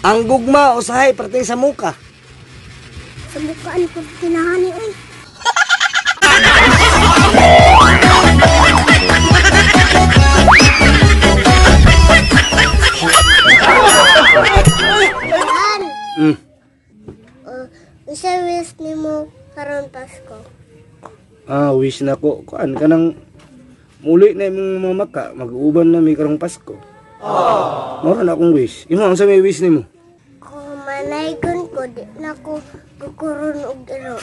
Ang gugma usahay perting sa muka. Sa mukaan ko tinahani oy. An. Usa wish nimo karon Pasko? Ah, wish na ko kuan kanang muli na imong mama ka, mag-uban na mi karong Pasko. Mao na akong wish. Imo unsa may wish nimo? Kung manaygon ko, di na ko kukuron og iro.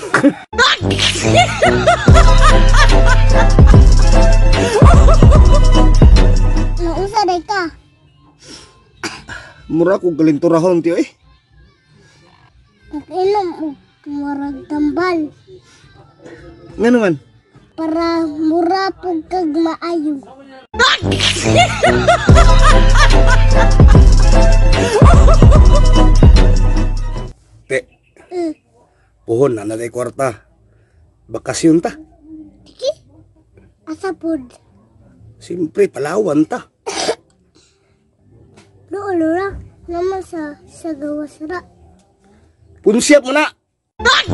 Nausa day ka? Mura ko galinturahon tiyo eh. Nag-inom og murag tambal. Ngano man? Para mura pug kag maayo. Te. Puhon na natay kwarta. Bakasyon ta. Sige. Asa pod? Siyempre, Palawan ta. Doon ra naman sa gawas ra. Punsyap mo na. Don.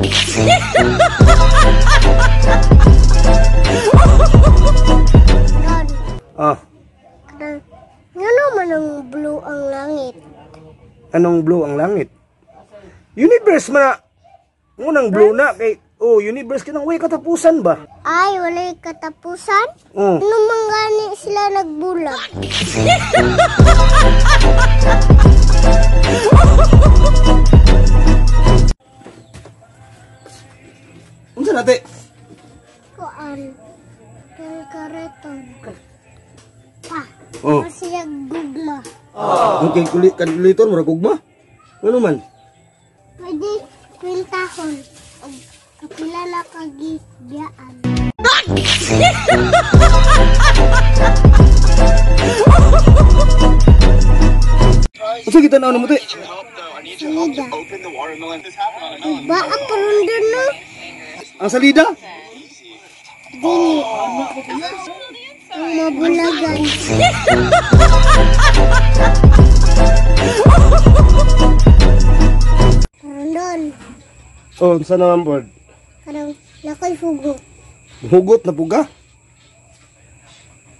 Ah, Kanang ngano man ang blue ang langit? Anong blue ang langit? Universe man na. Unang blue na kay oh, universe kanang way katapusan ba? Ay, walay katapusan? Oh. Ano man gani sila nagbulag? Unsa na te? Kuan. Kalkaraton. Pa. Oh. Kasi gugma. Ang kay kalkulator mura gugma. Ano man? Pwede kwintahon. Og kapila na kagibiyaan. Unsa kita na mo te? Salida. Diba ang parundon no? Ang salida? Dili. Ang mabulagan. Parundon. Oh, unsa naman board? Kanang nakoy hugot. Hugot na puga?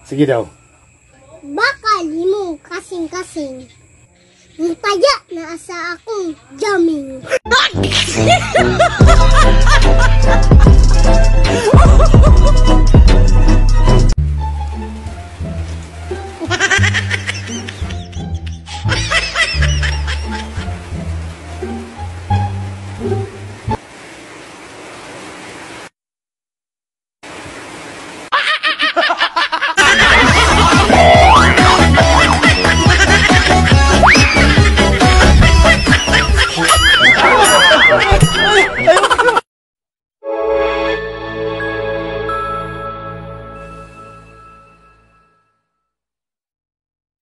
Sige daw. Baka limo kasing-kasing. Mutaya na asa akong jamming.